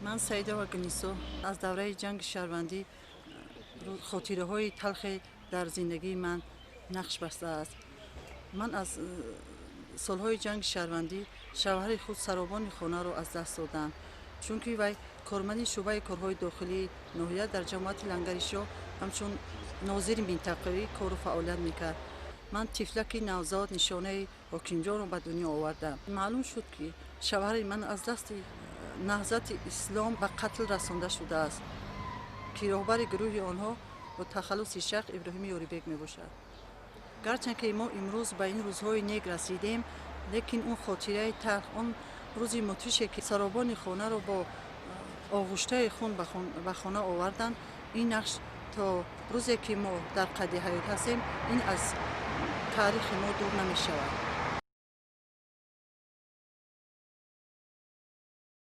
Ман Саидова Гунисо. Аз давраи ҷанги шаҳрвандӣ хотираҳои талхе дар зиндагии ман нақш бастааст. Ман аз солҳои ҷанги шаҳрвандӣ шавҳари худ, саробони хонаро аз даст додам, чунки вай корманди шӯъбаи корҳои дохилии ноҳия дар ҷамоати Лангари Шоҳ ҳамчун нозири минтақавӣ кору фаъолият мекард. Ман тифлаки навзод, Нишонаи Ҳокимҷонро ба дунё овардам. Маълум шуд, ки шавҳари ман аз дасти Наҳзати Ислом ба қатл расонда шудааст, ки роҳбари гурӯҳи онҳо бо тахаллуси Шайх Иброҳими Ёрибек мебошад. Гарчанд ки мо имрӯз ба ин рӯзҳои нек расидем, лекин он хотираи талх, он рӯзи мудҳише, ки саробони хонаро бо оғуштаи хун ба хона оварданд, ин нақш то рӯзе ки мо дар қайди ҳаёт ҳастем, ин аз таърихи мо дур намешавад.